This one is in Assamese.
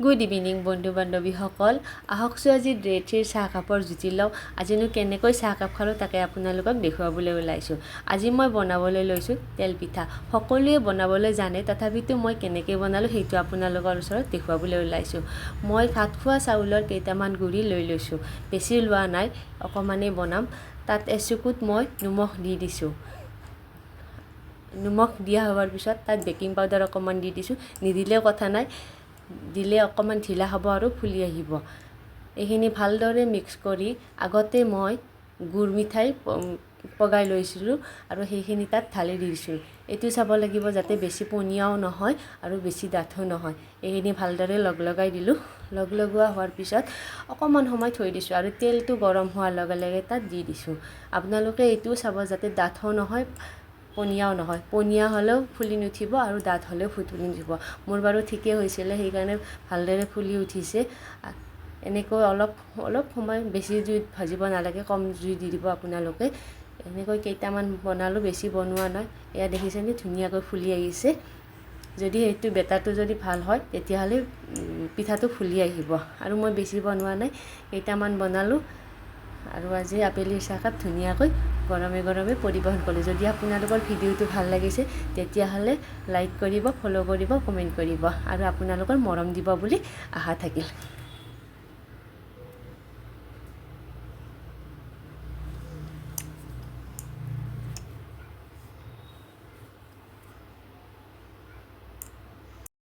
গুড ইভিনিং বন্ধু বান্ধৱীসকল, আহকচোন আজি ডে থ্ৰীৰ চাহকাপৰ জুতি লওঁ। আজিনো কেনেকৈ চাহকাপ খালোঁ, তাকে আপোনালোকক দেখুৱাবলৈ ওলাইছোঁ। আজি মই বনাবলৈ লৈছোঁ তেল পিঠা। সকলোৱে বনাবলৈ জানে, তথাপিতো মই কেনেকৈ বনালোঁ, সেইটো আপোনালোকৰ ওচৰত দেখুৱাবলৈ ওলাইছোঁ। মই ভাত খোৱা চাউলৰ কেইটামান গুড়ি লৈ লৈছোঁ। বেছি লোৱা নাই, অকণমানেই বনাম। তাত এচুকুট মই নিমখ দি দিছোঁ। নিমখ দিয়া হোৱাৰ পিছত তাত বেকিং পাউডাৰ অকণমান দি দিছোঁ। নিদিলেও কথা নাই, দিলে অকণমান ঢিলা হ'ব আৰু ফুলি আহিব। এইখিনি ভালদৰে মিক্স কৰি আগতে মই গুৰ মিঠাই পগাই লৈছিলোঁ আৰু সেইখিনি তাত ঢালি দিছোঁ। এইটো চাব লাগিব যাতে বেছি পনীয়াও নহয় আৰু বেছি ডাঠো নহয়। এইখিনি ভালদৰে লগ লগাই দিলোঁ। লগ লগোৱা হোৱাৰ পিছত অকণমান সময় থৈ দিছোঁ আৰু তেলটো গৰম হোৱাৰ লগে লগে তাত দি দিছোঁ। আপোনালোকে এইটোও চাব যাতে ডাঠো নহয়, পনীয়াও নহয়। পনীয়া হ'লেও ফুলি নুঠিব আৰু ডাঠ হ'লেও ফুলি নুঠিব। মোৰ বাৰু ঠিকেই হৈছিলে, সেইকাৰণে ভালদৰে ফুলি উঠিছে। এনেকৈ অলপ অলপ সময়, বেছি জুইত ভাজিব নালাগে, কম জুই দি দিব আপোনালোকে। এনেকৈ কেইটামান বনালোঁ, বেছি বনোৱা নাই। এয়া দেখিছেনে, ধুনীয়াকৈ ফুলি আহিছে। যদি সেইটো বেটাৰটো যদি ভাল হয়, তেতিয়াহ'লে পিঠাটো ফুলি আহিব। আৰু মই বেছি বনোৱা নাই, কেইটামান বনালোঁ আৰু আজি আবেলিৰ চাহকাপ ধুনীয়াকৈ গৰমে গৰমে পৰিৱেশন কৰিলোঁ। যদি আপোনালোকৰ ভিডিঅ'টো ভাল লাগিছে, তেতিয়াহ'লে লাইক কৰিব, ফ'ল' কৰিব, কমেণ্ট কৰিব আৰু আপোনালোকৰ মৰম দিব বুলি আশা থাকিল।